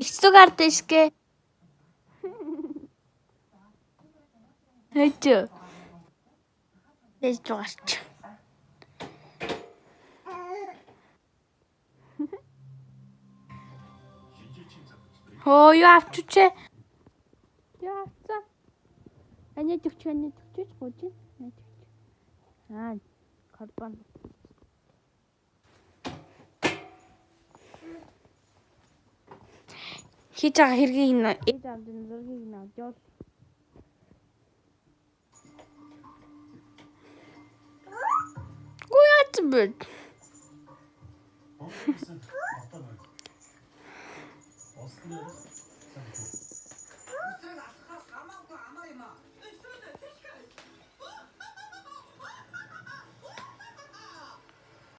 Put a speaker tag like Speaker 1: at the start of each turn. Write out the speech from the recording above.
Speaker 1: Ихсүг ард ишгэ. Хэч. Дэж байгаач. Хөө юу авчүчээ? Юу авцаа? Аня төгч, аня төгчөж гооч. Аня төгч. Аа, карбон. Хийж байгаа хэргийг нь ээж аавын зургийг нь авч явуул. Гоо яатсан бэ?